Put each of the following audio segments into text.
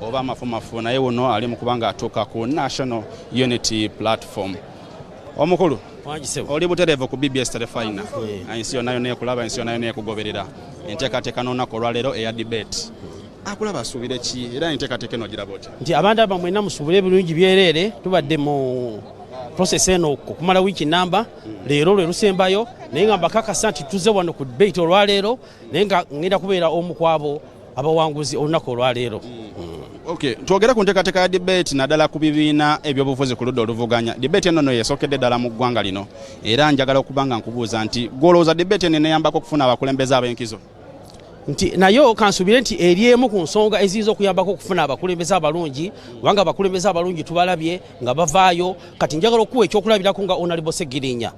Oba Mafumafu, naye wuno ali mu kuba nga atuuka ku National Unity Platform. Omukulu, oli butereevu ku BBS Terefayina, ensi yonna yonna ekulaba, ensi yonna yonna ekugoberera. Enteekateeka n'olunaku olwaleero eya debate, akulaba asuubire ki, era enteekateeka eno ogiraba otya? Nti abantu aba mwenna musuubire ebirungi byereere. Tubadde mu process eno okumala wiiki namba, leero lwe lusembayo, naye nga mbakakasa nti tuze wano ku debate olwaleero, naye nga ngenda kubeera omu ku abo abawanguzi olunaku olwaleero. Okay, twogere ku nteekateeka ya debate, naddala ku bibiina ebyobufuzi ku ludda oluvuganya. Debate eno no yesookedde ddala mu ggwanga lino, era njagala okuba nga nkubuuza nti gwolowooza debate eno eneyambako okufuna abakulembeze ab'enkizo? Nti nayo kansuubire nti eri emu ku nsonga eziyinza okuyambako okufuna abakulembeze abalungi, kubanga abakulembeze abalungi tubalabye nga bavaayo. Kati njagala okuwa ekyokulabirako nga Honorable Segirinya.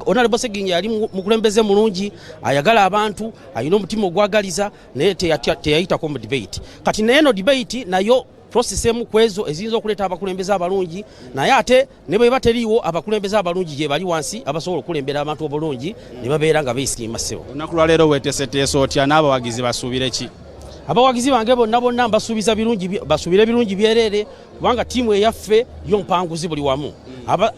Honorable Segirinya yali mukulembeze mulungi, ayagala abantu, alina omutima ogwagaliza, naye teyayitako mu debate. Kati naye eno debate nayo process emu ku ezo eziyinza okuleeta abakulembeze abalungi, naye ate ne bweba teriiwo, abakulembeze abalungi gye bali wansi abasobola okukulembera abantu obulungi ne babeera nga beesiima, ssebo. Olunaku lwaleero weeteeseteese otya, n'abawagizi basuubire ki? Abawagizi bange bonna bonna mbasuubiza birungi, basuubire birungi byereere, kubanga ttiimu eyaffe yo mpanguzi buli wamu.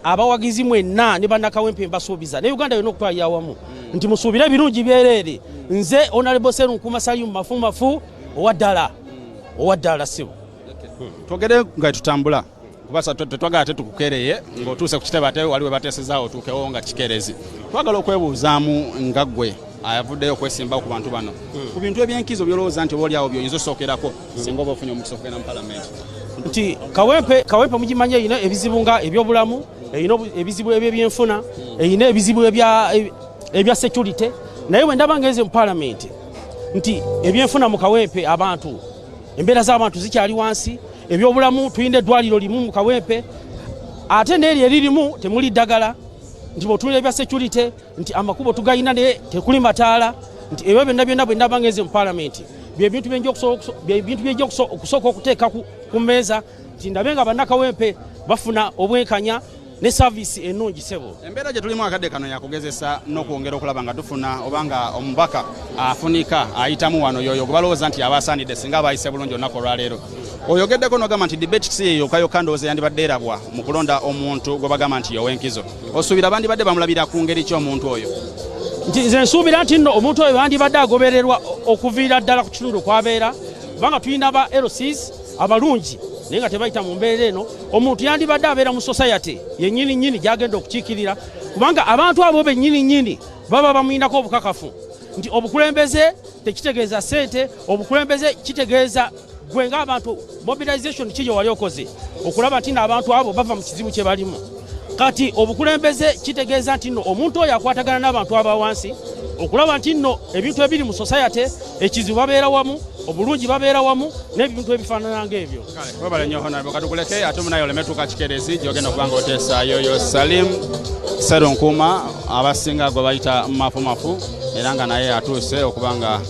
Abawagizi mwenna ne bannakawempe mbasuubiza, ne Uganda yonna okutwalira awamu, nti musuubire birungi byereere. Nze Honorable Serunkuma Salimu Mafumafu, owaddala, owaddala, ssebo. Twogere nga tutambula, kuba tetwagala ate tukukereye ng'otuuse ku kitebe, ate wali we bateesezaawo otuukewo nga kikerezi. Twagala okwebuuzaamu nga ggwe avuddeyo okwesimbawo ku bantu bano, ku bintu ebyenkizo byolowooza nti oba oliawo byoyinza osookerako singa oba ofunye omukisa okugenda mu palamenti. Nti Kawempe, Kawempe mugimanyi erina ebizibu nga ebyobulamu, erina ebizibu ebyebyenfuna, erina ebizibu ebya security. Naye bwe ndaba ngenze mu palamenti, nti ebyenfuna mu Kawempe, abantu, embeera z'abantu zikyali wansi. Ebyobulamu, tulina eddwaliro limu mu Kawempe, ate n'eryo eririmu temuli ddagala. Nti bw'otunula ebya security, nti amakubo tugayina naye tekuli mataala. Nti ebyo byonna byonna, bwe ndaba ngenze mu palamenti, byebintu byenja okusooka okuteeka ku mmeeza, nti ndabe nga bannakawempe bafuna obwenkanya ne service ennungi, sebo. Embeera gye tulimu akadde kano yakugezesa n'okwongera okulaba nga tufuna oba nga omubaka afunika ayitamu wano yoyo gwe balowooza nti aba asaanidde singa abayise bulungi olunaku olwaleero. Oyogeddeko n'ogamba nti debate si yeyo yokka yokka ndowooza yandibadde erabwa mu kulonda omuntu gwe bagamba nti yowenkizo. Osuubira bandibadde bamulabira ku ngeri ki omuntu oyo? Nti nze nsuubira nti nno omuntu oyo bandibadde agobererwa okuviira ddala ku kitundu kwabeera, kubanga tulina ba LCs abalungi naye nga tebayita mu mbeera eno. Omuntu yandibadde abeera mu society yennyini nnyini gyagenda okukiikirira, kubanga abantu abo bennyini nnyini baba bamuyinako obukakafu nti obukulembeze tekitegeeza ssente, obukulembeze kitegeeza gwe ng'abantu. Mobilization ki gye wali okoze okulaba nti n'abantu abo bava mu kizibu kye balimu? Kati obukulembeze kitegeeza nti nno omuntu oyo akwatagana n'abantu aba wansi okulaba nti nno ebintu ebiri mu society ekizibu babeera wamu, obulungi babeera wamu, n'ebintu ebifaanana ng'ebyo. Webale nnyo, Honorable. Katukuleke ate omunaye oleme tuuka kikerezi gyogenda okuba nga oteesaayo. Yo Salim Serunkuma, abasinga gwe bayita Mafumafu, era nga naye atuuse okuba nga